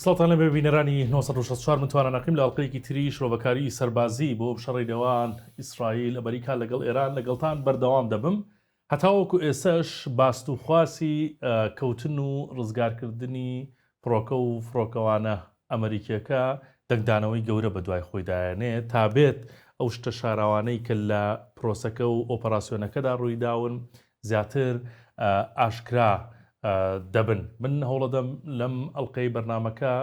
سڵاوتان لێبێ بینەرانی 964 من توانا نەقیم لە ئەڵقەیەکی تری شرۆڤەکاری سەربازی بۆ شەڕی نێوان ئیسرائیل ئەمریکا لەگەڵ ئێران لەگەڵتان بەردەوام دەبم هەتاوەکو ئێسەش باست و خواسی کەوتن و ڕزگارکردنی فڕۆکە و فڕۆکەوانە ئەمریکیەکە دەنگدانەوەی گەورە بەدوای خۆیدایەنێ تا بێت ئەو شتە شاراوانەی کە لە پرۆسەکە و ئۆپەراسیۆنەکەدا ڕوویداون زیاتر ئاشکرا دەبن. من هەوڵەدەم لەم ئەڵقەی بەرنامەکە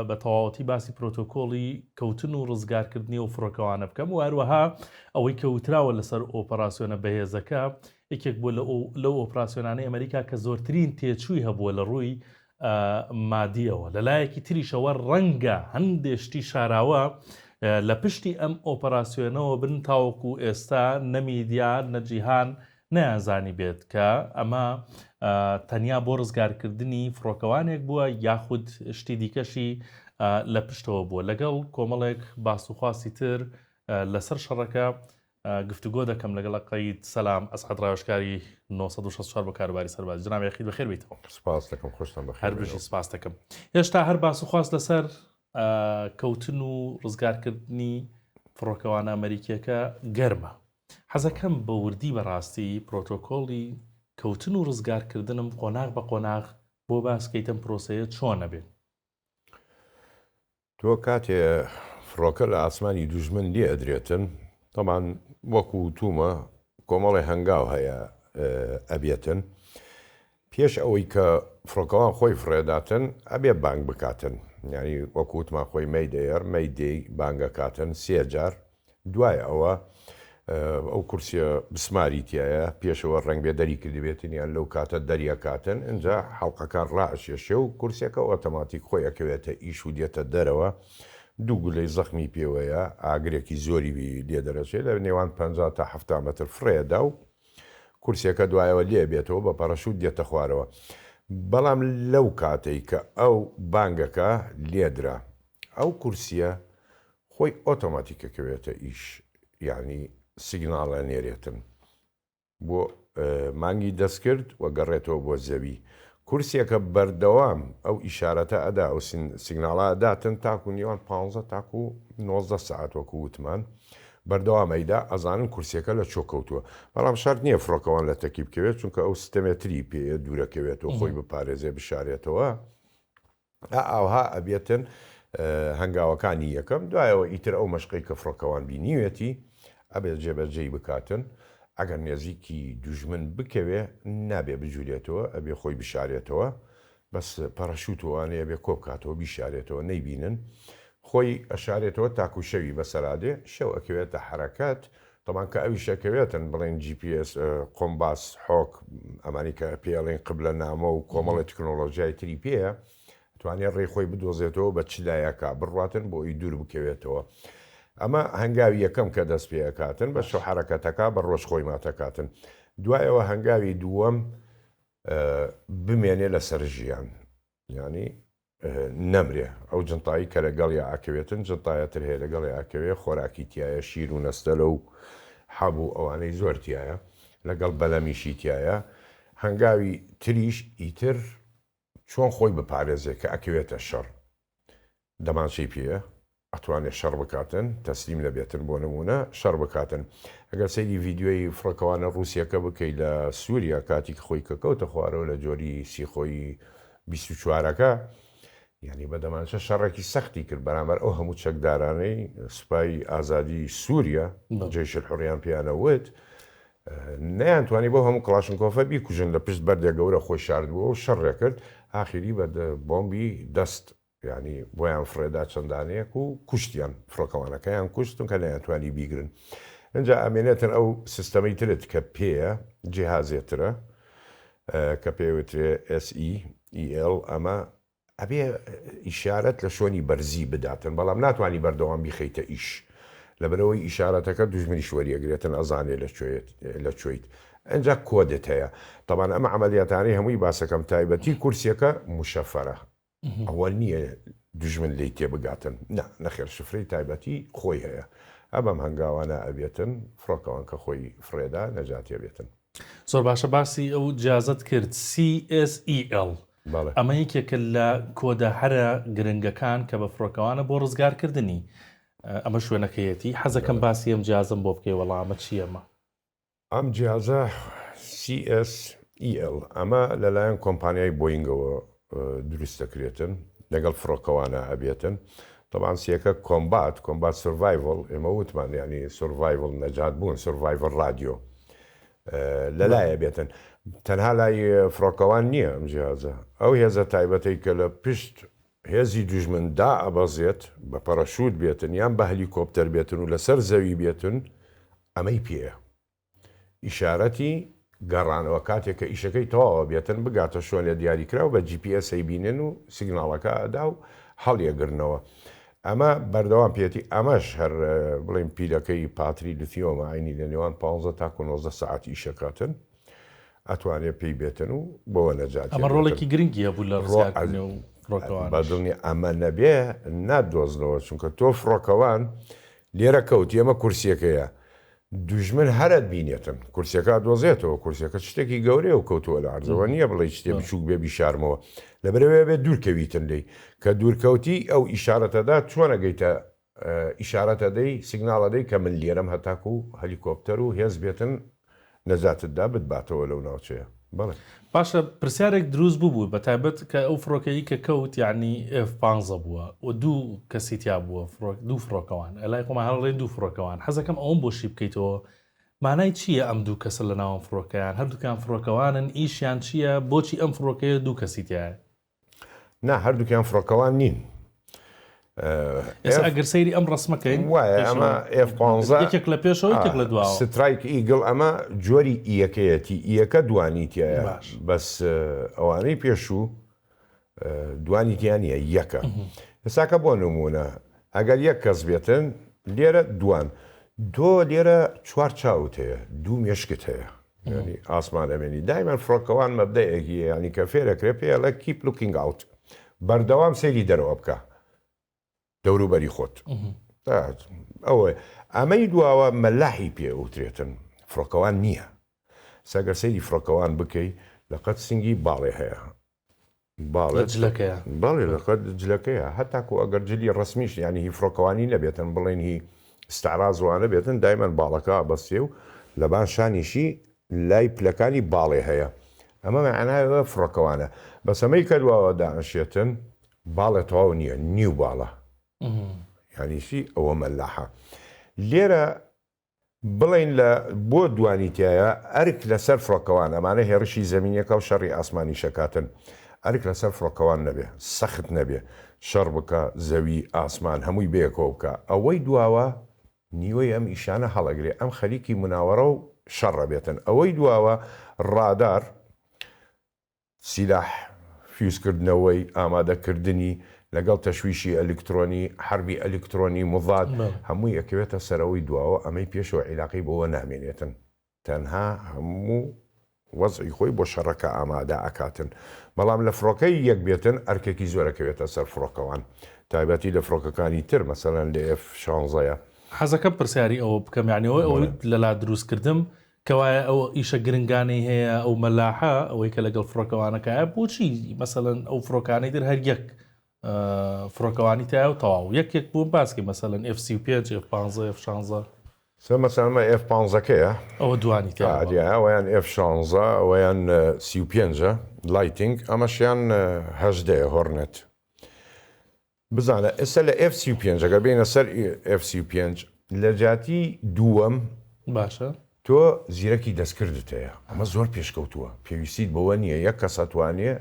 بە تەواوەتی باسی پرۆتۆکۆڵی کەوتن و ڕزگارکردنی ئەو فڕۆکەوانە بکەم و هەروەها ئەوەی کە وتراوە لەسەر ئۆپەراسیۆنە بەهێزەکە یەکێک بووە لەو ئۆپراسیۆنانەی ئەمریکا کە زۆرترین تێچووی هەبووە لە ڕووی مادیەوە. لە لایەکی تریشەوە ڕەنگە هەندێ شتی شاراوە لە پشتی ئەم ئۆپەراسیۆنەوە بن تاوەکو ئێستا نە میدیا نە جیهان نەیانزانیبێت کە ئەمە تەنیا بۆ ڕزگارکردنی فڕۆکەوانێک بووە یاخود شتی دیکەشی لە پشتەوە بووە. لەگەڵ کۆمەڵێک باس و خواستی تر لەسەر شەڕەکە گفتوگۆ دەکەم لەگەڵ عەقید سەلام ئەسعەد ڕاوێژکاری 964 بۆ کاروباری سەربازی. جنابی عەقید بەخێر بیتەوە. سپاس دەکەم، خۆشتان بەخێر هەر بژی، سپاس دەکەم. هێشتا هەر باس و خواست لەسەر کەوتن و ڕزگارکردنی فڕۆکەوانە ئەمریکیەکە گەرمە. حەزەکەم بە وردی بەڕاستی پرۆتۆکۆڵی کەوتن و ڕزگارکردنم قۆناغ بە قۆناغ بۆ باس کەیت ئەم پرۆسەیە چۆنە بێت؟ تۆ کاتێ فڕۆکە لە ئاسمانی دوژمن لێ ئەدرێتن تەبان وەکو وتومە کۆمەڵێ هەنگاو هەیە ئەبێتن پێش ئەوەی کە فڕۆکەوان خۆی فڕێداتن ئەبێ بانگ بکاتن یانی وەکو وتمان خۆی مەیدەیەر مەیدەی بانگەکاتن سێ جار دوای ئەوە ئەو کورسیە بسماری تیایە پێشەوە ڕەنگبێ دەری کردبێتن یان لەو کاتە دەریەکاتن ئینجا حەڵقەکان ڕائەکێشێ و کورسیەکە ئۆتۆماتیک خۆی ئەکەوێتە ئیش و دێتە دەرەوە دوو گولەی زەخمی پێوەیە ئاگرێکی زۆری لێ دەرەچێ لە نێوان 50 تا 70 مەتر فڕێدا و کورسیەکە دوایەوە لێ بێتەوە بە پەڕەشوت دێتە خوارەوە بەڵام لەو کاتەی کە ئەو بانگەکە لێدرا ئەو کورسیە خۆی ئۆتۆماتیک ئەکەوێتە ئیش یانی سیگناڵ ئەنێرێتن بۆ مانگی دەستکرد و گەڕێتەوە بۆ زەوی کورسیەکە بەردەوام ئەو ئیشارەتە ئەدا ئەو سیگناڵە ئەداتن تاکو نێوان 15 تاکو 19 سەعات وەکو وتمان بەردەوام ئەیدا ئەزانن کورسیەکە لە چۆ کەوتووە بەڵام شەرت نییە فڕۆکەوان لە تەکی بکەوێت چونکە ئەو ستەمێتری پێیە دوورەکەوێتەوە خۆی بپارێزێ بشارێتەوە ئا ئاوها ئەبێتن هەنگاوەکانی یەکەم، دوایەوە ئیتر ئەو مەشقەی کە فڕۆکەوان بینیوێتی ئەبێت جێبەجێی بکاتن، ئەگەر نێزیکی دوژمن بکەوێ نابێ بجولێتەوە ئەبێ خۆی بشارێتەوە، بەس پەڕەشوت و ئەوانەی ئەبێ کۆبکاتەوە بیشارێتەوە نەیبینن، خۆی ئەشارێتەوە تاکو شەوی بەسەرادێ، شەو ئەکەوێتە حەرەکەت، تەبان کە ئەویش ئەکەوێتن بڵێن جی پی ئێس، قۆمباس، حۆک، ئەمانەی کە پێی ئەڵێن قبلە نامە و کۆمەڵێ تکنۆڵۆژیای تری پێیە، ئەتوانێ ڕێی خۆی بدۆزێتەوە بە چ لایەکا بڕواتن بۆ ئەوی دوور بکەوێتەوە. ئەمە هەنگاوی یەکەم کە دەست پێ ئەکاتن بە شەو حەرەکەتەکا بە ڕۆژ خۆی ماتەکاتن. دوایەوە هەنگاوی دووەم بمێنێ لەسەر ژیان. یانی نەمرێ ئەو جنتایی کە لەگەڵیا ئەکەوێتن جنتایەتر هەیە لەگەڵیا ئەکەوێ خۆراکی تایە شیر و نەستەلە و حەب و ئەوانەی زۆر تایە لەگەڵ بەلەمیشی تایە هەنگاوی تریش ئیتر چۆن خۆی بپارێزێ کە ئەکەوێتە شەڕ دەمانچەی پێیە ئەتوانێ شەڕ بکاتن تەسلیم نەبێتن بۆ نموونە شەڕ بکاتن ئەگەر سەیری ڤیدیۆی فڕۆکەوانە ڕووسیەکە بکەی لە سووریا کاتیک خۆی کە کەوتە خوارەوە لە جۆری سیخۆیی 24ەکە یعنی بە دەمانچە شەڕێکی سەختی کرد بەرامبەر ئەو هەموو چەکدارانەی سوپای ئازادی سووریا جەیش الحڕیان پێیانە وت نەیانتوانی بەو هەموو کڵاشنکۆفە بیکوژن لە پشت بەردێ گەورە خۆی شاردبووە و شەڕێ کرد ئاخیری بە بۆمبی دەست یانی بۆیان فڕێدا چەند دانەیەک و کوشتیان فڕۆکەوانەکەیان کوشت چونکە نەیانتوانی بیگرن ئینجا ئەمێنێتن ئەو سیستەمەی ترت کە پێیە جیهازێترە کە پێوترێ SEEL ئەمە ئەبێ ئیشارەت لە شۆنی بەرزی بداتن بەڵام ناتوانانی بەردەوام بیخەیتە ئیش لەبەرەوەی ئیشارەتەکە دوژمنیش وەریەگرێتن ئەزانێ لە کوێیت لە کوێیت ئینجا کۆدت هەیە تەبان ئەمە عەمەلیاتانەی هەمووی باسەکەم تایبەتی کورسیەکە مشەفەرە ئەوە نییە دوژمن لێی تێبگاتن نا نەخێر شفرەی تایبەتی خۆی هەیە ئە بەم هەنگاوانە ئەبێتن فڕۆکەوان کە خۆی فڕێدا نەجاتی ئەبێتن. زۆر باشە باسی ئەو جیازەت کرد CSEL. بەڵێ. ئەمە یەکێکە لە کۆدە هەرە گرنگەکان کە بە فڕۆکەوانە بۆ ڕزگارکردنی. ئەمە شوێنەکەیەتی. حەزەکەم باسی ئەم جیازەم بۆ بکەی وەڵا ئەمە چییە ئەمە؟ ئەم جیازە CSEL ئەمە لەلایەن کۆمپانیای بۆینگەوە دروست دەکرێتن لەگەڵ فڕۆکەوانە ئەبێتن تەبعەن سیەکە combat combat survival ئێمە وتمان یانی survival نەجات بوون survival radio لەلایە بێتن تەنها لای فڕۆکەوان نییە ئەم جیازە ئەو هێزە تایبەتەی کە لە پشت هێزی دوژمن دائەبەزێت بە پەرەشوت بێتن یان بە هەلیکۆپتەر بێتن و لەسەر زەوی بێتن ئەمەی پێیە ئیشارەتی گەڕانەوە کاتێک کە ئیشەکەی تەواوە بێتن بگاتە شوێنێ دیاریکراو بە GPS ئەیبینن و سیگناڵەکە ئەدا و هەڵیەگرنەوە ئەمە بەردەوام پێیەتی ئەمەش هەر بڵێین پیلەکەی پاتری لیثیۆمە عەینی لە نێوان 15 تاکو 19 سەعات ئیشەکاتن ئەتوانێ پێی بێتن و بەوە نەجاتیان ئەمە بێتن. ڕۆڵێکی گرنگی هەبوو لە ڕزگارکردنی و فڕۆکەوانیش. بەدڵنی ئەمە نەبێ ناتدۆزنەوە چونکە تۆ فڕۆکەوان لێرە کەوتی ئەمە کورسیەکەیە دوژمن هەر ئەتبینێتن کورسیەکە ئەدۆزێتەوە کورسیەکە شتێکی گەورەیە و کەوتووە لە عەرزەوە نییە بڵێی شتێ بچووک بێ بیشارمەوە لەبەرئەوەی ئەبێ دوور کەویتن لێی کە دوور کەوتی ئەو ئیشارەتەدا چۆن ئەگەیتە ئیشارەت ئەدەی سیگناڵ ئەدەی کە من لێرەم هەتاکوو هەلیکۆپتەر و هێز بێتن نەجاتت دا بتباتەوە لەو ناوچەیە. بەڵێ. باشە پرسیارێک دروست ببوو بەتایبەت کە ئەو فڕۆکەی کە کەوت یعنی ئێف پانزە بووە و دوو کەسی تیا بووە فڕۆک دوو فڕۆکەوان ئەلای خۆمان هەڵێن دوو فڕۆکەوان حەزەکەم ئەوم بۆ شی بکەیتەوە مانای چییە ئەم دوو کەسە لە ناوم فڕۆکەیان هەردووکیان فڕۆکەوانن ئیشیان چییە بۆچی ئەم فڕۆکەیە دوو کەسی تایە؟ نا هەردووکیان فڕۆکەوان نین. ئێستا ئەگەر سەیری ئەم ڕەسمەکەین وایە ئەمە ئێف پانزە یەکێک لە پێشەوە یەکێک لە دواوە Strike Eagle ئەمە جۆری ئیەکەیەتی ئیەکە دوانی تایە بەس ئەوانەی پێشوو دوانی تیا نییە یەکە ئێستاکە بۆ نمونە ئەگەر یەک کەس بێتن لێرە دوان تۆ لێرە چوار چاوت هەیە دوو مێشکت هەیە یانی ئاسمان ئەمێنی دایمەن فڕۆکەوان مەبدەئێکی یانی کە فێرەکرێ پێی ئەڵێ keep looking out بەردەوام سەیری دەرەوە بکە دەوروبەری خۆت ئەوە ئەمەی دواوە مەلاحی پێ ئەوترێتن فڕۆکەوان نییە سەگەر سەیری فڕۆکەوان بکەی لەقەت سنگی باڵێ هەیە باڵێ جلەکەیە بەڵێ لەقەت جلەکەیە هەتاکو ئەگەر جلی ڕەسمیش یانی هی فڕۆکەوانی نەبێتن بڵێن هی استعراض وانە بێتن دایمەن باڵەکە ئەبەستێ و لەبان شانیشی لای پلەکانی باڵێ هەیە ئەمە مەعنای ئەوە فڕۆکەوانە بەس ئەمەی کە دواوە دانشێتن باڵێ تەواو نییە نیو باڵە یانیشی ئەوە مەلاحە لێرە بڵێین لە بۆ دوانی تیایە ئەرک لەسەر فڕۆکەوان ئەمانە هێڕشی زەمینیەکە و شەڕی ئاسمانیش ئەکاتن ئەرک لەسەر فڕۆکەوان نەبێ سەخت نەبێ شەڕ بکا زەوی ئاسمان هەمووی بەیەکەوە بکا ئەوەی دواوە نیوەی ئەم ئیشانە هەڵەگرێ ئەم خەریکی مناوەڕە و شەڕە بێتن ئەوەی دواوە ڕادار سیلاح، فیوزکردنەوەی، ئامادەکردنی، لەگەڵ تەشویشی ئەلیکترۆنی، حەربی ئەلیکترۆنی، مضاد، هەمووی ئەکەوێتە سەرەوەی دواوە، ئەمەی پێشەوە عیلاقەی بەوە نامێنێتن، تەنها هەموو وەزعی خۆی بۆ شەڕەکە ئامادە ئەکاتن، بەڵام لە فڕۆکەی یەک بێتن ئەرکێکی زۆر ئەکەوێتە سەر فڕۆکەوان، تایبەتی لە فڕۆکەکانی تر، مەسەلەن لە ئێف شانزەیە. حەزەکەم پرسیاری ئەوە بکەم، یانی ئەوەی لەلا دروست کردم کەوایە ئەو ئیشە گرنگانەی هەیە ئەو مەلاحە ئەوەی کە لەگەڵ فڕۆکەوانەکایە بۆچی مەسەلەن ئەو فڕۆکانەی تر هەر یەک فڕۆکەوانی تایە و تەواو یەک یەک بوون باسکی مەسەلەن F35 F15 F16 سە مەسەلەن ئەمە ئێف پانزەکەیە ئەوە دوانی تایە ئادیە ئەویان ئێف شانزە ئەویان 35 Lightning ئەمەشیان هەژدەیە Hornet بزانە ئێستا لە ئێف 35 ئەگەر بێینە سەر ئێف 35 لە جیاتی دووەم باشە تۆ زیرەکی دەستکردت هەیە ئەمە زۆر پێشکەوتووە پێویستیت بەوە نییە یەک کەس ئەتوانێ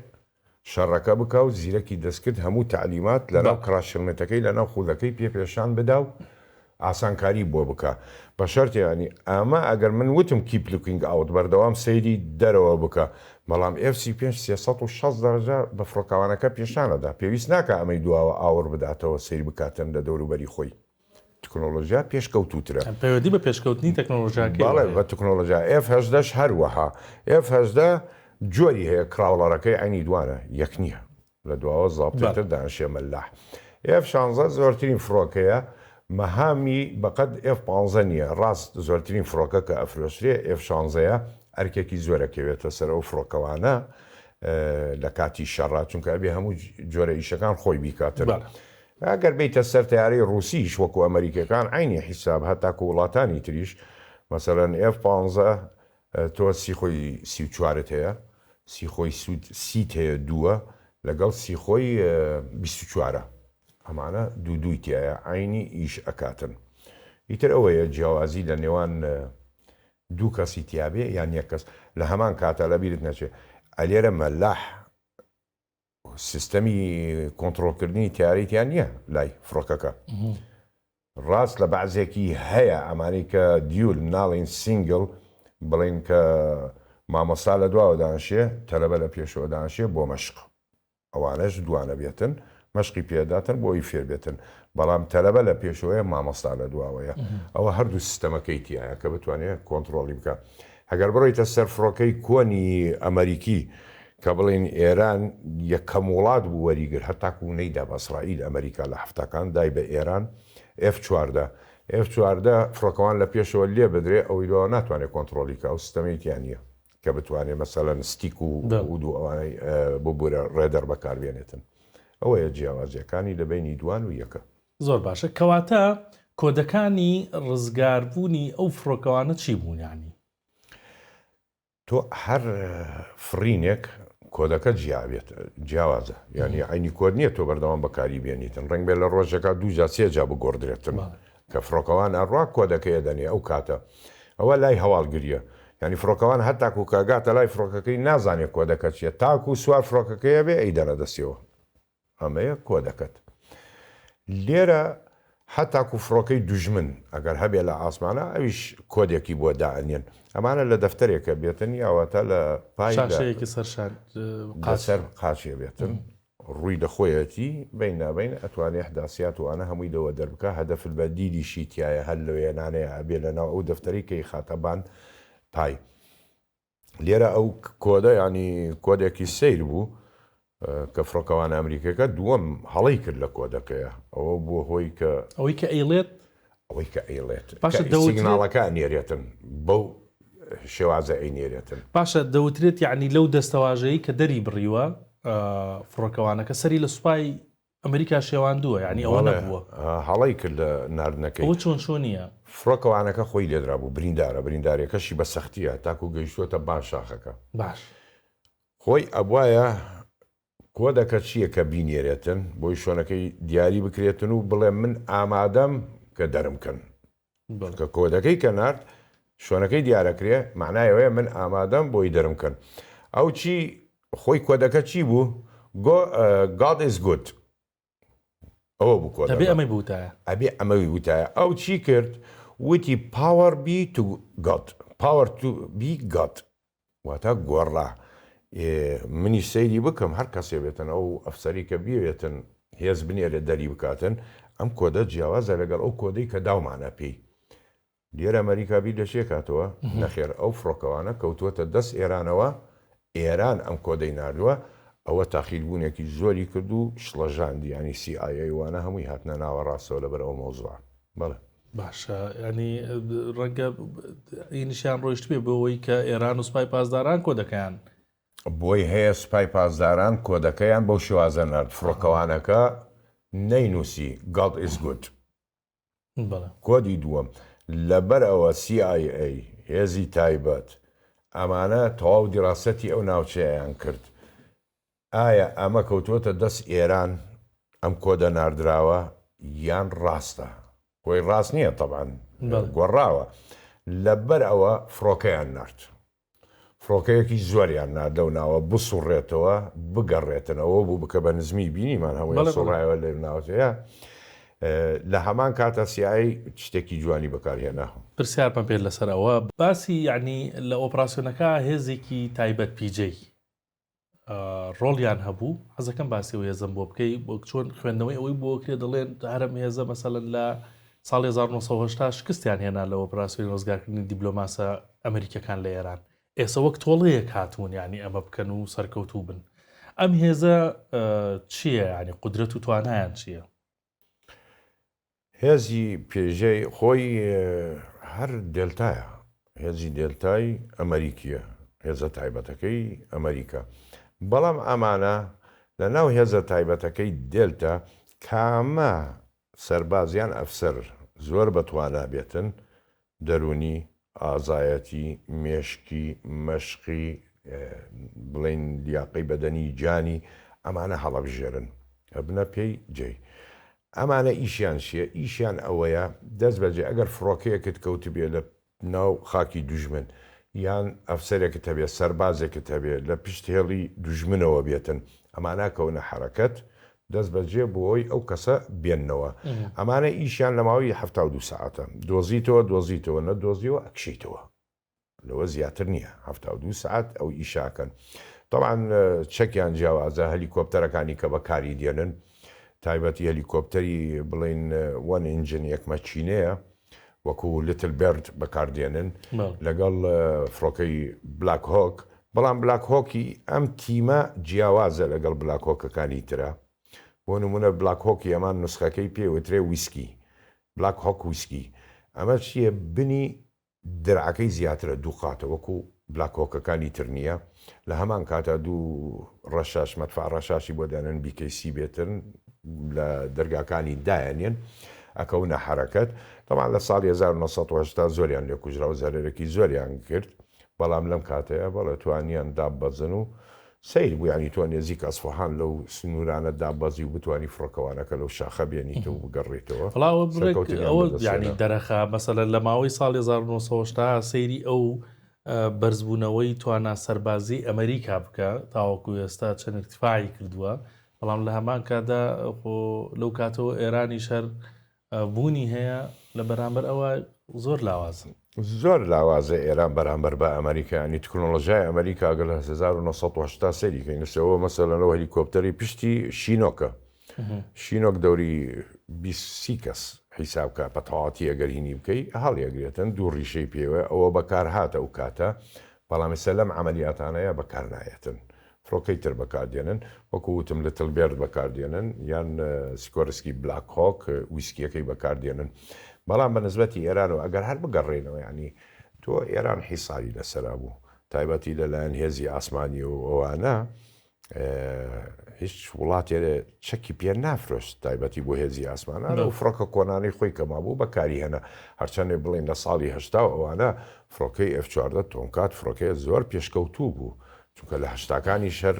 شەڕەکە بکا و زیرەکی دەستکرد هەموو تەعلیمات لەناو crash helmet ەکەی لەناو خودەکەی پێ پێشان بدا و ئاسانکاری بۆ بکا بە شەرتێ یانی ئەمە ئەگەر من وتم keep looking out بەردەوام سەیری دەرەوە بکە بەڵام ئێف 35 360 دەرەجە بە فڕۆکەوانەکە پێشان ئەدا پێویست ناکا ئەمەی دواوە ئاوڕ بداتەوە سەیر بکاتن لە دەوروبەری خۆی تکنۆلۆژیا پێشکەوتووترە. پەیوەندی بە پێشکەوتنی تەکنۆلۆژیاکەیەوە بەڵێ هەیە. بە تکنۆلۆژیا ئێف هەژدەش هەروەها ئێف 18 جۆری هەیە crawler ەکەی عەینی دوانە یەک نییە. لە دواوە زابتێ تر دانشێ مەلاح. ئێف شانزە زۆرترین فڕۆکەیە مەهامی بەقەد ئێف پانزە نییە ڕاست زۆرترین فڕۆکە کە ئەفرۆشرێ ئێف شانزەیە ئەرکێکی زۆر ئەکەوێتە سەر ئەو فڕۆکەوانە. لە کاتی شەڕا چونکە ئەبێ هەموو جۆرە ئیشەکان خۆی بیکاتن. ئەگەر بێیتە سەر تەیارەی ڕووسیش وەکو ئەمەریکیەکان عەینی حیساب هەتاکو وڵاتانی تریش مەسەلەن ئێف پانزە تۆ سیخۆی 34ت هەیە سیخۆی سوود سیت هەیە دووە لەگەڵ سیخۆی 24ە ئەمانە دوو دووی تایە عەینی ئیش ئەکاتن ئیتر ئەوەیە جیاوازی لە نێوان دوو کەسی تیابێ یان یەک کەس لە هەمان کاتا لە بیرت نەچێ ئەلێرە مەلاح سیستەمی کۆنتڕۆڵکردنی تیارەی تیا نییە لای فڕۆکەکە ڕاست لە بەعزێکی هەیە ئەمانەی کە dual ناڵین single بڵین کە مامۆستا لە دواوە دانشێ تەلەبە لە پێشەوە دانشێ بۆ مەشق ئەوانەش دوانە بێتن مەشقی پێداتن بۆ ئەوی فێر بێتن بەڵام تەلەبە لە پێشەوەیە مامۆستا لە دواوەیە ئەوە هەردوو سیستەمەکەی تایە کە بتوانێت کۆنتڕۆڵی بکە ئەگەر بڕۆیتە سەر فڕۆکەی کۆنی ئەمریکی کە بڵێن ئێران یەکەم وڵات بوو وەریگر هەتاکو نەیدا بە ئیسرائیل ئەمریکا لە هەفتاکان دای بە ئێران ئێف 14 ئێف 14 فڕۆکەوان لە پێشەوە لێ بدرێ ئەوەی دواوە ناتوانێت کۆنتڕۆڵی کە ئەو سیستەمەی تیا نییە کە بتوانێت مەسەلەن stick و HUD و ئەوانەی ببورە radar بەکاربێنێتن ئەوەیە جیاوازیەکانی لە بەینی دوان و یەکە. زۆر باشە کەواتە کۆدەکانی ڕزگاربوونی ئەو فڕۆکەوانە چی بوون یانی؟ تۆ هەر فڕینێک کۆدەکە جیا بێت جیاوازە یانی عەینی کۆد نییە تۆ بەردەوام بەکاری بێنیتن ڕەنگ بێت لە ڕۆژێکا دوو جا سێ جا بگۆڕدرێتن کە فڕۆکەوان ئەڕوا کۆدەکەی ئەدەنێ ئەو کاتە ئەوە لای هەواڵگریە یانی فڕۆکەوان هەتاکو کە ئەگاتە لای فڕۆکەکەی نازانێ کۆدەکە چیە تاکو سوار فڕۆکەکەی ئەبێ ئەیدەنە دەستیەوە ئەمەیە کۆدەکەت لێرە هەتاکو فڕۆکەی دوژمن ئەگەر هەبێ لە ئاسمانە ئەویش کۆدێکی بۆ دائەنێن ئەمانە لە دەفتەرێکە بێتن یاواتە لە پای شاشەیەکی سەر شان قاچ سەر قاچێ بێتن ڕووی لە خۆیەتی بەین نابەین ئەتوانێ ئیحداسیات و ئانە هەمووی لەوە دەربکا هەدەف البەدیلیشی تیایە هەر لەوێنانەیە ئەبێ لەناو ئەو دەفتەرەی کە ئیخاتە بان پای لێرە ئەو کۆدە یانی کۆدێکی سەیر بوو کە فڕۆکەوانە ئەمریکیەکە دووەم هەڵەی کرد لە کۆدەکەیە ئەوە بووە هۆی کە ئەوەی کە ئەیڵێت ئەوەی کە ئەیڵێت باشە سیگناڵەکە ئەنێرێتن بەو شێوازە ئەینێرێتن. باشە دەوترێت یەعنی لەو دەستەواژەی کە دەری بڕیوە فڕۆکەوانەکە سەری لە سوپای ئەمریکا شێواندووە یعنی ئەوە نەبووە. هەڵەی کرد لە ناردنەکەی. ئەوە چۆن چۆنیە؟ فڕۆکەوانەکە خۆی لێدرابوو بریندارە بریندارەکەشی بە سەختیە تاکو گەیشتووەتە بان شاخەکە. باش. خۆی ئەبوایە کۆدەکە چییە کە بینێرێتن بۆی شوێنەکەی دیاری بکرێتن و بڵێ من ئامادەم کە دەرم کەن. چونکە کۆدەکەی کە نارد شوێنەکەی دیارەکرێ معنای ئەوەیە من ئامادەم بۆی دەرم کەن. ئەو چی خۆی کۆدەکە چی بوو؟ God is good. ئەوە بوو کۆدەکە. ئەبێ ئەمەی بوتایە. ئەبێ ئەمەوی وتایە. ئەو چی کرد؟ وتی power be to God. Power to be God. واتە گۆڕا. منیش سەیری بکەم هەر کەسێ بێتن ئەو ئەفسەری کە بیەوێتن هێز بنێرێت دەری بکاتن ئەم کۆدە جیاوازە لەگەڵ ئەو کۆدەی کە داومانە پێی. لێرە ئەمەریکا بیر لە چێ کاتەوە؟ نەخێر ئەو فڕۆکەوانە کەوتووەتە دەست ئێرانەوە، ئێران ئەم کۆدەی ناردووە، ئەوە تاخیربوونێکی زۆری کرد و شڵەژاندی، یانی سی ئای ئەی وانە هەمووی هاتنە ناوەڕاستەوە لەبەر ئەو مەوزوعە. بەڵێ. باشە یانی ڕەنگە ئینیشیان ڕۆیشتبێ بۆ ئەوەی کە ئێران و سوپای پاسداران کۆدەکەیان. بۆی هەیە سوپای پاسداران کۆدەکەیان بەو شێوازە نارد، فڕۆکەوانەکە نەینووسی God is good. کۆدی دووەم، لەبەر ئەوە سی ئای ئەی، هێزی تایبەت، ئەمانە تەواو دیراسەتی ئەو ناوچەیەیان کرد. ئایا ئەمە کەوتووەتە دەست ئێران، ئەم کۆدە ناردراوە یان ڕاستە؟ خۆی ڕاست نییە تەبعەن گۆڕاوە. لەبەر ئەوە فڕۆکەیان نارد. فڕۆکەیەکی زۆریان نارد لەو ناوە بسوڕێتەوە بگەڕێتنەوە بوو بکە بە نزمی بینیمان هەموویان سوڕایەوە لەو ناوچەیە لە هەمان کاتە سیای شتێکی جوانی بەکارهێنا. پرسیارمان پێت لەسەر ئەوە باسی یەعنی لە ئۆپراسیۆنەکە هێزێکی تایبەت پیجەی ڕۆڵیان هەبوو حەزەکەم باسی ئەو هێزەم بۆ بکەی وەک چۆن خوێندنەوەی ئەوەی بۆ کرێ دەڵێن هەرم هێزە مەسەلەن لە ساڵی 1970 شکستیان هێنا لە ئۆپراسیۆنی ڕزگارکردنی دیبلۆماسە ئەمریکەکان لە ئێران ئێسە وەک تۆڵەیەک هاتوون یعنی ئەمە بکەن و سەرکەوتوو بن ئەم هێزە چییە یعنی قودرەت و توانایان چییە؟ هێزی پێژەی خۆی هەر دێلتایە، هێزی دێلتای ئەمەریکییە، هێزە تایبەتەکەی ئەمەریکا. بەڵام ئەمانە لە ناو هێزە تایبەتەکەی دێلتا کامە سەرباز یان ئەفسەر زۆر بەتوانا بێتن، دەروونی، ئازایەتی، مێشکی، مەشقی، بڵێین لیاقەی بەدەنی، گیانی، ئەمانە هەڵەبژێرن ئەبنە پێی جێی. ئەمانە ئیشیان چییە؟ ئیشیان ئەوەیە دەست بەجێ ئەگەر فڕۆکەیەکت کەوتبێ لە ناو خاکی دوژمن یان ئەفسەرێکت هەبێ سەربازێکت هەبێ لە پشت هێڵی دوژمنەوە بێتن ئەمانە کەونە حەرەکەت دەست بەجێ بۆی ئەو کەسە بێننەوە ئەمانە ئیشیان لە ماوەی 72 سەعاتە دۆزیتەوە دۆزیتەوە نەدۆزیەوە ئەکشیتەوە لەوە زیاتر نییە 72 سەعات ئەو ئیشاکەن طبعا چەکیان جیاوازە هەلیکۆپتەرەکانی کە بەکاری دێنن تایبەتی هەلیکۆپتەری بڵین one engine یەک مەکینەیە وەکو Little Bird بەکاردێنن لەگەڵ فڕۆکەی Black Hawk، بەڵام Black Hawk ی ئەم تیمە جیاوازە لەگەڵ Black Hawk ەکانی ترە، بۆ نمونە Black Hawk ی ئەمان نوسخەکەی پێ وترێ Whiskey، Black Hawk Whiskey، ئەمە چیە بنی درعەکەی زیاترە دوو قاتە وەکو Black Hawk ەکانی تر نیە، لە هەمان کاتا دوو ڕەشاش مەدفع ڕەشاشی بۆ دانێن BKC بێتن لە دەرگاکانی دایەنێن ئەکەونە حەرەکەت تەبعەن لە ساڵی 1980 زۆریان لێ کوژرا و زەرەرێکی زۆریان کرد بەڵام لەم کاتەیە بەڵێ توانیان داببەزن و سەیر بوو یانی تۆ نێزیک ئەسفەهان لەو سنوورانە دابەزی و بتوانی فڕۆکەوانەکە لەو شاخە بێنیت و بگەڕێیتەوە وەڵا ئەوە بڕێک سەرکەوتنیان ئەوە بەدەست یانی هێنا. دەرەخا مەسەلەن لە ماوەی ساڵی 1980 سەیری ئەو بەرزبوونەوەی توانا سەربازیی ئەمەریکا بکە تاوەکو ئێستا چەند ئیرتیفاعی کردووە، بەڵام لە هەمان کاتدا خۆ لەو کاتەوە ئێرانیش هەر بوونی هەیە لە بەرامبەر ئەوە زۆر لاوازن. زۆر لاوازە ئێران بەرامبەر بە ئەمەریکا یانی تکنۆلۆژیای ئەمەریکا گەر لە 1980 سەیری کەین ئێستا مەسەلەن ئەو هەلیکۆپتەری پشتی شینۆکە شینۆک دەوری 20 سی کەس حیساب کە بە تەواوەتی ئەگەر هینی بکەی هەڵیەگرێتن دوو ڕیشەی پێوە ئەوە بەکار هاتە ئەو کاتە بەڵام ئێستا لەم عەمەلیاتانەیە بەکار نایەتن فڕۆکەی تر بەکار دێنن وەکو وتم Little Bird بەکار دێنن یان سیکۆرسکی Black Hawk ویسکیەکەی بەکار دێنن بەڵام بە نسبەتی ئێرانەوە ئەگەر هەر بگەڕێنەوە یعنی تۆ ئێران حیساری لەسەرا بوو تایبەتی لەلایەن هێزی ئاسمانی و ئەوانە هیچ وڵاتێ چەکی پێ نافرۆشت تایبەتی بۆ هێزی ئاسمانان و فڕۆکە کۆنانەی خۆی کە مابوو بەکاری هێنا هەرچەندێ بڵین لە ساڵی هەشتا و ئەوانە فڕۆکەی F 14 Tomcat فڕۆکەیە زۆر پێشکەوتوو بوو چونکە لە هەشتاکانی شەر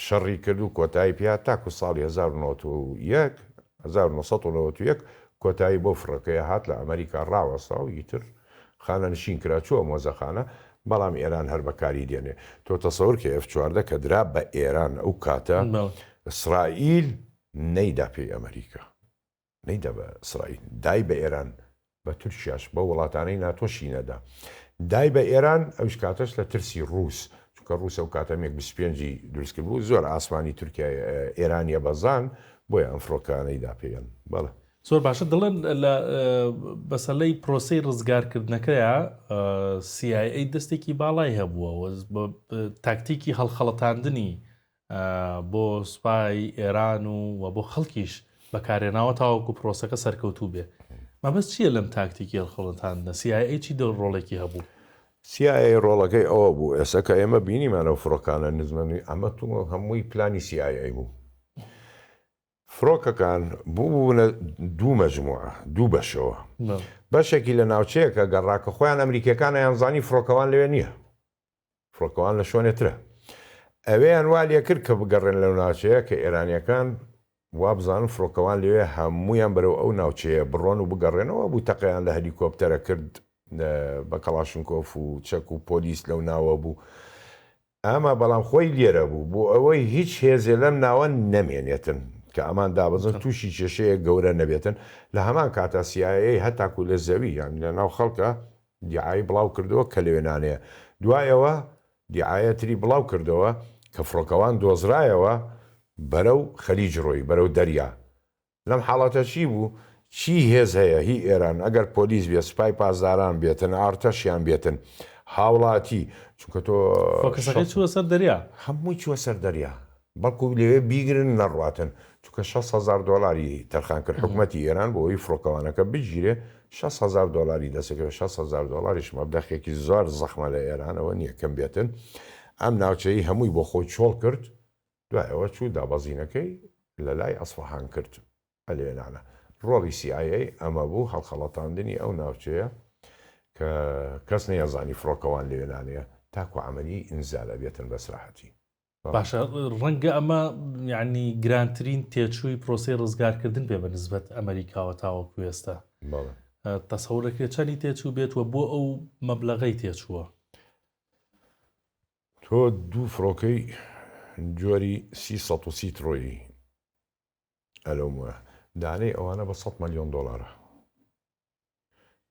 شەڕی کرد و کۆتایی پێ هات تاکو ساڵی 1991 1991 کۆتایی بەو فڕۆکەیە هات لە ئەمریکا ڕاوەستا و ئیتر خانەنشین کرا چووە مۆزەخانە بەڵام ئێران هەر بەکاری دێنێ تۆ تەسەور کە F 14 کە درا بە ئێران ئەو کاتە ئیسرائیل نەیدا پێی ئەمریکا نەیدا بە ئیسرائیل دای بە ئێران بە تورکیاش بەو وڵاتانەی ناتۆشی نەدا دای بە ئێران ئەوش کاتەش لە ترسی ڕووس چونکە ڕووس ئەو کاتە مێک 25ی دروست کرد بوو زۆر ئاسمانی تورکیای ئێرانیە بەزان بۆیە ئەم فڕۆکانەی دا پێیان بەڵێ. زۆر باشە دەڵێن لە بەسەلەی پرۆسەی ڕزگارکردنەکەیا CIA دەستێکی باڵای هەبووە تاکتیکی هەڵخەڵەتاندنی بۆ سوپای ئێران و و بۆ خەڵکیش بەکارێناوە تاوەکو پرۆسەکە سەرکەوتوو بێ. مەبەست چییە لەم تاکتیکی هەڵخەڵەتاندنە؟ CIA چی دەور ڕۆڵێکی هەبوو؟ CIA ڕۆڵەکەی ئەوە بوو ئێستا کە ئێمە بینیمان ئەو فڕۆکانە نزمن ئەمە هەمووی پلانی CIA بوو. فڕۆکەکان بووبوونە دوو مەجموعە، دوو بەشەوە. بەشێکی لە ناوچەیەکە گەڕا کە خۆیان ئەمریکییەکان ئەیانزانی فڕۆکەوان لەوێ نییە. فڕۆکەوان لە شوێنێ ترە. ئەوێیان وا لێ کرد کە بگەڕێن لەو ناوچەیە کە ئێرانییەکان وا بزانن فڕۆکەوان لەوێ هەموویان بەرەو ئەو ناوچەیە بڕۆن و بگەڕێنەوە بوو تەقەیان لە هەلیکۆپتەرە کرد بە کەڵاشنکۆف و چەک و پۆلیس لەو ناوە بوو. ئەمە بەڵام خۆی لێرە بوو بۆ ئەوەی هیچ هێزێ لەم ناوە نەمێنێتن کە ئەمان دابەزن تووشی کێشەیەک گەورە نەبێتن لە هەمان کاتا CIA هەتاکو لە زەوی یان لە ناو خەڵکە دیعای بڵاو کردەوە کە لەوێ نانەیە دوایەوە دیعایە تری بڵاو کردەوە کە فڕۆکەوان دۆزرایەوە بەرەو خەلیج ڕۆی بەرەو دەریا لەم حاڵەتە چی بوو؟ چی هێز هەیە هی ئێران ئەگەر پۆلیس بێت سوپای پاسداران بێتن ئارتەشیان بێتن هاوڵاتی چونکە تۆ فۆکەسەکەی چووە سەر دەریا. هەمووی چووە سەر دەریا بەڵکو لەوێ بیگرن نەڕواتن چونکە 6 هەزار دۆلاری تەرخان کرد حکومەتی ئێران بۆ ئەوەی فڕۆکەوانەکە بگیرێ 6 هەزار دۆلاری دەستەکەوێت 6 هەزار دۆلاریش مەبلەخێکی زۆر زەخمە لە ئێرانەوە نییە کەم بێتن. ئەم ناوچەی هەمووی بۆ خۆی چۆڵ کرد، دوای ئەوە چوو دابەزینەکەی لە لای ئەسفەهان کرد. ئەلێنانە. ڕۆڵی سی ئای ئەی ئەمە بوو، هەڵخەڵەتاندنی ئەو ناوچەیە کە کەس نەیەزانی فڕۆکەوان لەوێنانەیە تاکو عەمەلیەی ئینزال ئەبێتن بە سراحەتی. باشە ڕەنگە ئەمە یعنی گرانترین تێچووی پرۆسەی ڕزگارکردن بێ بە نسبەت ئەمریکاوە تاوەکو ئێستا. تەسەور دەکرێت چەندی تێچوو بێت و بۆ ئەو مەبلەغەی تێچووە؟ تۆ دوو فڕۆکەی جۆری سی 130 تڕۆیی ئەلەومە دانەی ئەوانە بە سەد مەلیۆن دۆلارە.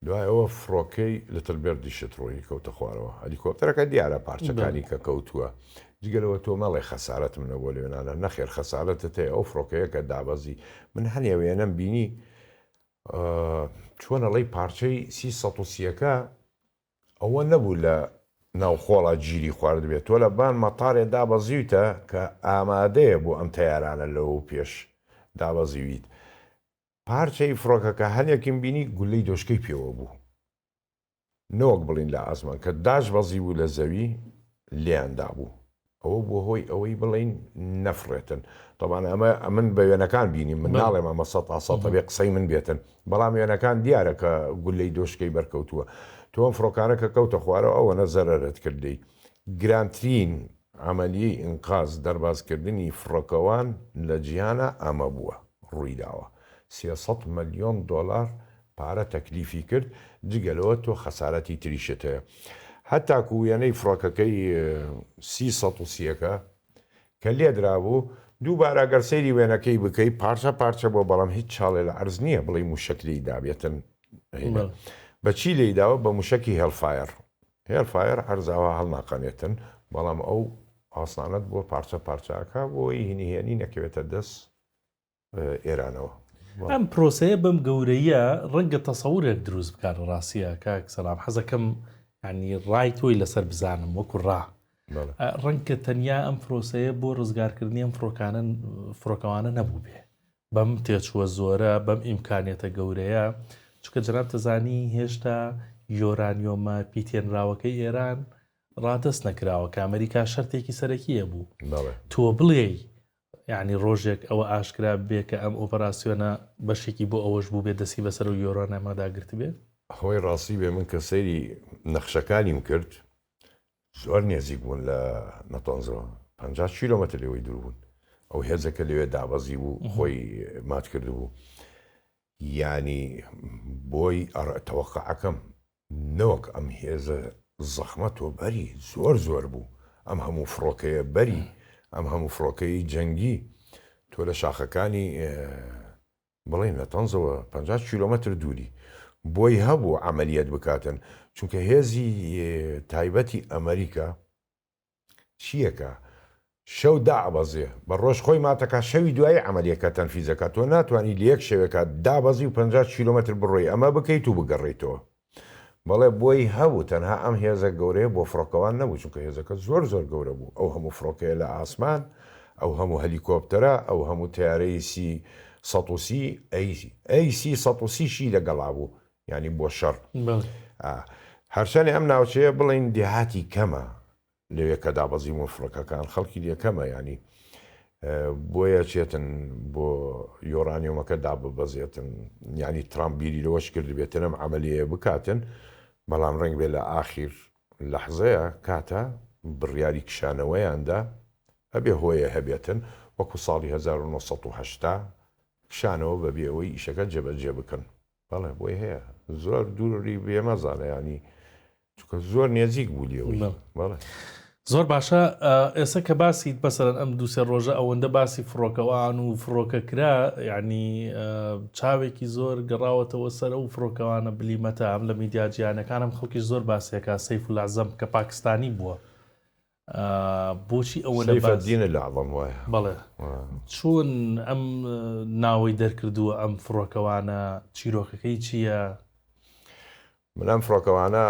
دوای ئەوە فڕۆکەی لتل بێردیشت ڕۆیی کەوتە خوارەوە. هەلیکۆپتەرەکە دیارە پارچەکانی کە کەوتووە. جگە لەوە تۆ مەڵێ خەسارەتم نەبووە لەوێنانە. نەخێر خەسارەتت هەیە. ئەو فڕۆکەیە کە دابەزی. من هەنێ وێنەم بینی چۆن ئەڵێی پارچەی سی سەد و سییەکە ئەوە نەبوو لە ناو خۆڵا گیری خواردبێت، تۆ لە بان مەتارێ دابەزیویتە کە ئامادەیە بۆ ئەم تەیارانە لەوەو پێش دابەزیویت. پارچەی فڕۆکەکە هەنێکیم بینی گولەی دۆشکەی پێوە بوو. نەوەک بڵین لە ئاسمان کە داشبەزیبوو لە زەوی لێیان دابوو. ئەوە بووە هۆی ئەوەی بڵێین نەفڕێتن. تەبعەن ئەمە ئەمن بە وێنەکان بینیم، من ناڵێم ئەمە سەتا سەد ئەبێ قسەی من بێتن، بەڵام وێنەکان دیارە کە گوللەی دۆشکەی بەرکەوتووە. تۆ ئەم فڕۆکانە کە کەوتە خوارەوە ئەوەنە زەرەرت کرد لێی. گرانترین عەمەلیەی ئینقاز، دەربازکردنی فڕۆکەوان لە جیهانا ئەمە بووە، ڕوویداوە. 300 ملیۆن دۆلار پارە تەکلیفی کرد، جگە لەوە تۆ خەسارەتی تریشت هەیە. هەتاکو وێنەی فڕۆکەکەی سی سەد و سییەکە کە لێدرابوو، دووبارە گەر سەیری وێنەکەی بکەی پارچە پارچە بووە، بەڵام هیچ چاڵێ لە عەرز نییە بڵێی مووشەک لێی دابێتن. بە چی لێی داوە؟ بە مووشەکی هێڵفایەر. هێڵفایەر عەرز ئاوا هەڵناقەنێتن، بەڵام ئەو ئاسنانەت بۆ پارچە پارچە ئەکا بۆی نهێنی نەکەوێتە دەست ئێرانەوە. ئەم پرۆسەیە بەم گەورەیە ڕەنگە تەسەورێک دروست بکات لە ڕاستیە کاک سەلام حەزەکەم ینی ڕای تۆی لەسەر بزانم وەکو ڕا ڕەنگە تەنیا ئەم پرۆسەیە بۆ ڕزگارکردنی ئەم فڕۆکانە فڕۆکەوانە نەبوو بێ بەم تێچووە زۆرە بەم ئیمکانیەتە گەورەیە چونکە جەناب تەزانی هێشتا یۆرانیۆمە پیتێنراوەکەی ئێران ڕادەست نەکراوە کە ئەمریکا شەرتێکی سەرەکیە بوو تۆ بڵێی یەعنی ڕۆژێک ئەوە ئاشکرا ببێ کە ئەم ئۆپەراسیۆنە بەشێکی بۆ ئەوەش بووبێ دەستی بەسەر ئەو یۆرانیەمەدا گرتبێ؟ ئەوەی ڕاستی بێ من کە سەیری نەخشەکانیم کرد زۆر نێزیک بوون لە نەتەنزەوە 50 کیلۆمەتر لێوەی دوور بوون ئەو هێزەکە لەوێ دابەزی بوو خۆی مات کردبوو یانی بۆی تەوەقعەکەم نەوەک ئەم هێزە زەخمە تۆ بەری زۆر زۆر بوو ئەم هەموو فڕۆکەیە بەری ئەم هەموو فڕۆکەی جەنگی تۆ لە شاخەکانی بڵێن لە تەنزەوە 50 کیلۆمەتر دووری بۆی هەبوو عملیت بکاتن چونکە هێزی تایبەتی ئەمریکا چیەکە شەو دائەبەزێ بە ڕۆژ خۆی ماتەکا شەوی دوایی عەمەلیەکە تەنفیزەکا تۆ ناتوانی لە یەک شەوێکا دابەزی و 50 کیلۆمەتر بڕۆی ئەمە بکەیت و بگەڕێیتەوە بەڵێ بۆی هەبوو تەنها ئەم هێزە گەورەیە بۆ فڕۆکەوان نەبوو چونکە هێزەکە زۆر زۆر گەورە بوو ئەو هەموو فڕۆکەیە لە ئاسمان ئەو هەموو هەلیکۆپتەرە ئەو هەموو تەیارەی سی 130 ئەی ئەی سی 130 شی لەگەڵا بوو یانی بۆ شەڕ هەرچەنێ ئەم ناوچەیە بڵین دێهاتی کەمە لەوێ کە دابەزیون فڕۆکەکان خەڵکی لێ کەمە ینی بۆیە چێتن بۆ یۆرانیۆمەکە داببەزێتن ینی ترامپ بیری لەوەش کردبێتن ئەم عملیەیە بکاتن بەڵام ڕنگ بێ لە ئاخیر لەحزەیە کاتە بڕیاری کشانەوەیاندا ئەبێ هۆیە هەبێتن وەکو ساڵی 1970 کشانەوە بەبێ ئەوەی ئیشەکە جێبەجێ بکەن. بەڵێ بۆی هەیە زۆر دووری بێ مەزانە ینی چونکە زۆر نێزیک بوو لێوەی بەڵێ. زۆر باشە ئێستا کە باسی مەسەرەن ئەم دووسێ ڕۆژە ئەوەندە باسی فڕۆکەوان و فڕۆکە کرا یعنی چاوێکی زۆر گەڕاوەتەوە سەر ئەو فڕۆکەوانە بلیمەتە ئەم لە میدیا جیانەکانم خەڵکی زۆر باسێکە سەیف العزەم کە پاکستانی بووە بۆچی ئەوە سەیفەدین الاعظم وایە بەڵێ چۆن ئەم ناوەی دەرکردووە ئەم فڕۆکەوانە چیرۆکەکەی چییە؟ من ئەم فڕۆکەوانە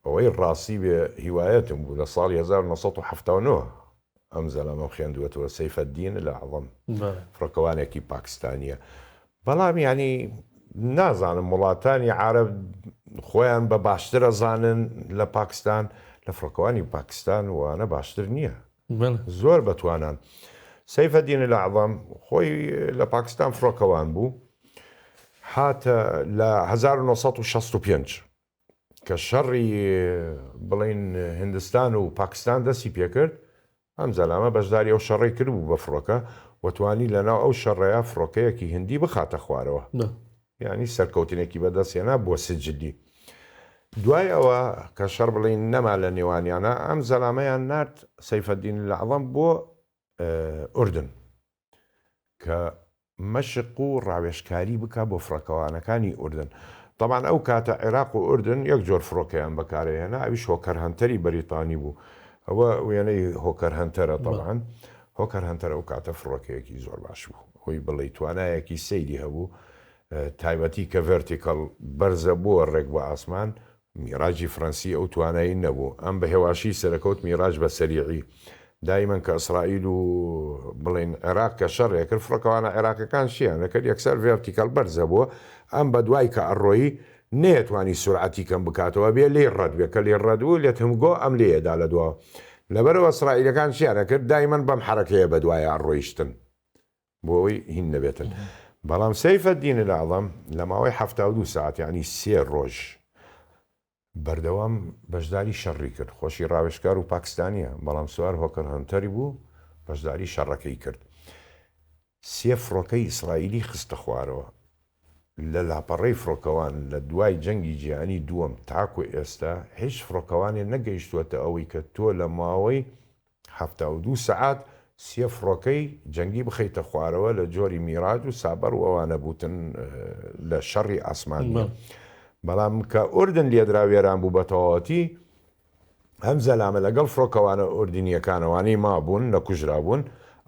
ئەوەی ڕاستی بێ هیوایەتم بوو لە ساڵی 1979 ئەم زەلامەم خوێندووەتەوە سەیفەدین الاعظم فڕۆکەوانێکی پاکستانیە بەڵام یانی نازانم وڵاتانی عارەب خۆیان بە باشتر ئەزانن لە پاکستان. لە فڕۆکەوانی پاکستان وانە باشتر نییە زۆر بەتوانان. سەیفەدین الاعظم خۆی لە پاکستان فڕۆکەوان بوو هاتە لە 1965 کە شەڕی بڵین هندستان و پاکستان دەستی پێکرد ئەم زەلامە بەشداری ئەو شەڕەی کردبوو بە فڕۆکە و توانی لەناو ئەو شەڕەیا فڕۆکەیەکی هندی بخاتە خوارەوە یانی سەرکەوتنێکی بەدەست هێنا بۆ سجلی. دوای ئەوە کە شەڕ بڵێین نەما لە نێوانیانا ئەم زەلامەیان نارد سەیفەدین الاعظم بۆ ئوردن کە مەشق و ڕاوێژکاری بکا بۆ فڕۆکەوانەکانی ئوردن. تەبعەن ئەو کاتە عێراق و ئوردن یەک جۆر فڕۆکەیان بەکارئەهێنا ئەویش هۆکەر هەنتەری بەریتانی بوو. ئەوە وێنەی هۆکەر هەنتەرە تەبعەن. هۆکەر هەنتەر ئەو کاتە فڕۆکەیەکی زۆر باش بوو. ئەوەی بڵێی توانایەکی سەیری هەبوو تایبەتی کە vertical بەرزە بووە ڕێک بۆ ئاسمان میراجی فرەنسی ئەو توانای نەبوو ئەم بە هێواشی سەرەکەوت میراج بە سەریعی دایمەن کە ئیسرائیل و بڵێن عێراق کە شەڕێ کرد فڕۆکەوانە عێراقەکان چیان دەکرد یەکسەر vertical بەرزە بووە ئەم بە دوای کە ئەڕۆیی نەیەتوانی سورعەتی کەم بکاتەوە بێ لێی ڕەت بێ کە لێی ڕەت بوو let him go ئەم لێیەدا لە دواوە لەبەرئەوە ئیسرائیلەکان چیان ئەکرد دایمەن بەم حەرەکەیە بە دوایە ئەڕۆیشتن بۆ ئەوەی هین نەبێتن بەڵام سەیفەدین الاعظم لە ماوەی 72 ساعت یعنی سێ ڕۆژ بەردەوام بەشداری شەڕی کرد خۆشی ڕاوێژکار و پاکستانیە بەڵام سوار هۆکەر هەنتەری بوو بەشداری شەڕەکەی کرد سێ فڕۆکەی ئیسرائیلی خستە خوارەوە لە لاپەڕەی فڕۆکەوان لە دوای جەنگی جیهانی دووەم تاکو ئێستا هیچ فڕۆکەوانێ نەگەیشتووەتە ئەوەی کە تۆ لە ماوەی 72 سەعات سێ فڕۆکەی جەنگی بخەیتە خوارەوە لە جۆری میراج و سابەر و ئەوانە بوتن لە شەڕی ئاسمانی. بەڵام کە ئوردن لێدرا وێران بوو بە تەواوەتی، ئەم زەلامە لەگەڵ فڕۆکەوانە ئوردنییەکان ئەوانەی مابوون نەکوژرابوون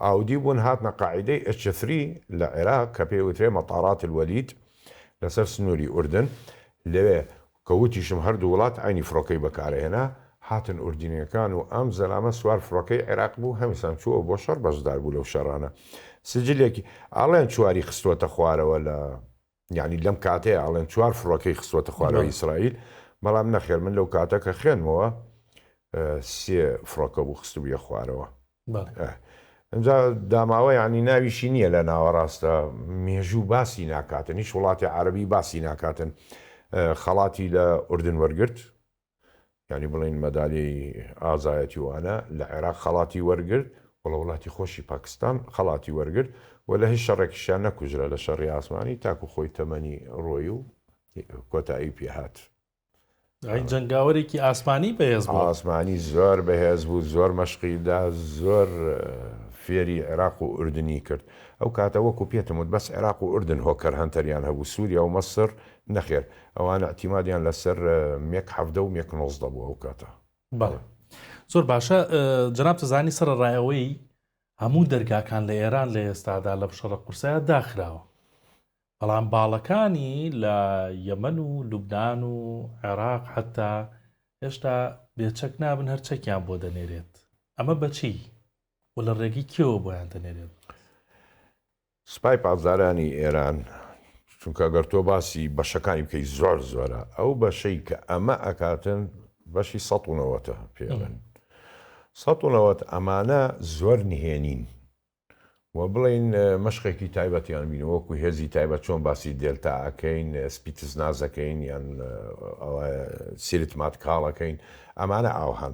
ئاودیو بوون هاتنە قاعیدەی H three لە عێراق کە پێی وترێ مەتارات الوەلید لەسەر سنووری ئوردن لەوێ کە وتیشم هەردوو وڵات عەینی فڕۆکەی بەکارئەهێنا هاتن ئوردنییەکان و ئەم زەلامە سوار فڕۆکەی عێراق بوو هەمیسان چووەوە بۆ شەڕ بەشدار بوو لەو شەڕانە سجلێکی ئەڵێن چواری خستووەتە خوارەوە لە یانی لەم کاتەیە ئەڵێن چوار فڕۆکەی خستووەتە خوارەوەی ئیسرائیل، بەڵام نەخێر من لەو کاتە کە خوێنمەوە سێ فڕۆکە بوو خستبوویە خوارەوە. ئینجا داماوە یانی ناویشی نییە لە ناوەڕاستە مێژوو باسی ناکاتن هیچ وڵاتی عەرەبی باسی ناکاتن خەڵاتی لە ئوردن وەرگرت یانی بڵێین مەدالیەی ئازایەتی وانە لە عێراق خەڵاتی وەرگرت و لە وڵاتی خۆشی پاکستان خەڵاتی وەرگرت و لە هیچ شەڕێکیشیا نەکوژرا لە شەڕی ئاسمانی تاکو خۆی تەمەنی ڕۆی و کۆتایی پێ هات. ئەی جەنگاوەرێکی ئاسمانی بەهێز بوو. ئاسمانی زۆر بەهێز بوو، زۆر مەشقی دا، زۆر فێری عێراق و ئوردنی کرد. ئەو کاتە وەکو پێتم وت بەس عێراق و ئوردن هۆکەر هەنتەریان هەبوو، سوریا و مەسر نەخێر ئەوان ئیعتیمادیان لەسەر مێک 17 و مێک 19 بوو ئەو کاتە. بەڵێ زۆر باشە جەنابت زانی سەرەڕای ئەوەی هەموو دەرگاکان لە ئێران لە ئێستادا لەم شەڕە قورسەیە داخراوە بەڵام باڵەکانی لە یەمەن و لوبناان و عێراق حتا هێشتا بێچەک نابن هەر چەکیان بۆ دەنێرێت ئەمە بەچی و لە ڕێگەی کێوە بۆیان دەنێرێت؟ سپای پاسدارانی ئێران، چونکە گەر تۆ باسی بەشەکانی بکەی زۆر زۆرە، ئەو بەشەی کە ئەمە ئەکاتن بەشی سەد و نەوەتە پێ ئەڵێن سەد و نەوەت، ئەمانە زۆر نهێنین و بڵێین مەشقێکی تایبەتیان بینە وەکو هێزی تایبەت چۆن باسی دێلتا ئەکەین سپیتزناز ئەکەین یان سیرتمات کاڵ ئەکەین ئەمانە ئاوهان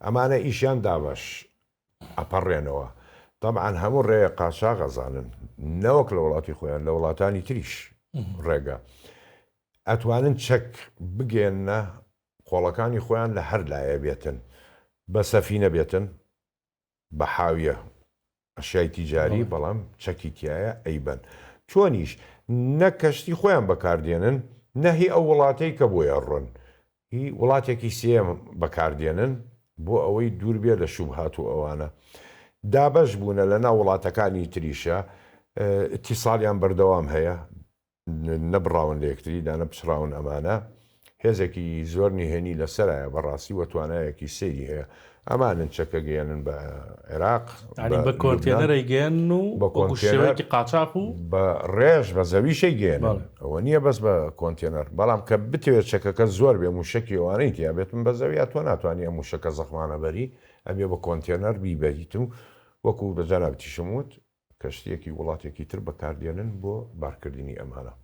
ئەمانە ئیشیان دابەش ئەپەڕێنەوە تەبعەن هەموو ڕێ قاچاغ ئەزانن نەوەک لە وڵاتی خۆیان لە وڵاتانی تریش ڕێگە ئەتوانن چەک بگەێنە قۆڵەکانی خۆیان لە هەر لایە بێتن بە سەفینە بێتن بە حاویە ئەشیای تیجاری بەڵام چەکی تایە ئەیبەن چۆنیش نە کەشتی خۆیان بەکاردێنن نە هی ئەو وڵاتەی کە بۆی ئەڕۆن هی وڵاتێکی سێیەم بەکاردێنن بۆ ئەوەی دوور بێ لە شوبهات و ئەوانە. دابەش بوونە لە ناو وڵاتەکانی تریشا ئیتیساڵیان بەردەوام هەیە نەبڕاون لە یەکتری دانەپچڕاون ئەمانە. هێزێکی زۆر نهێنی لەسەرایە بەڕاستی وە توانایەکی سەیری هەیە ئەمانن چەکە گەیەنن بە عێراق یانی بە کۆنتێنەر ئەیگەیەنن و بە وەکو کۆنتێنەر شێوەیەکی قاچاخ و بە ڕێژ بە زەویشەی گەیەنن بەڵێ. ئەوە نییە بەس بە کۆنتێنەر بەڵام کە بتەوێت چەکەکە زۆر بێ موشەکی ئەوانەی تیا بێتن بە زەویا تۆ ناتوانی ئەم موشەکە زەخمانە بەری ئەبێ بە کۆنتێنەر بیبەریت و وەکو بە جەنابتیشم وت کەشتیەکی وڵاتێکی تر بەکاردێنن بۆ بارکردنی ئەمانە.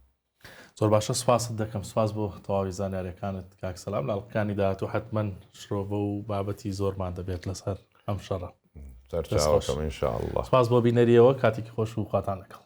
زۆر باشە سوپاست دەکەم سوپاس بۆ تەواوی زانیاریەکانت کاک سەلام لە ئەڵقەکانی داهاتوو حەتمەن شرۆڤە و بابەتی زۆرمان دەبێت لەسەر ئەم شەڕە سەرچاوەکەم ان شاء اللە. سوپاس بۆ بینەریەوە کاتێکی خۆش و خواتان لەگەڵ.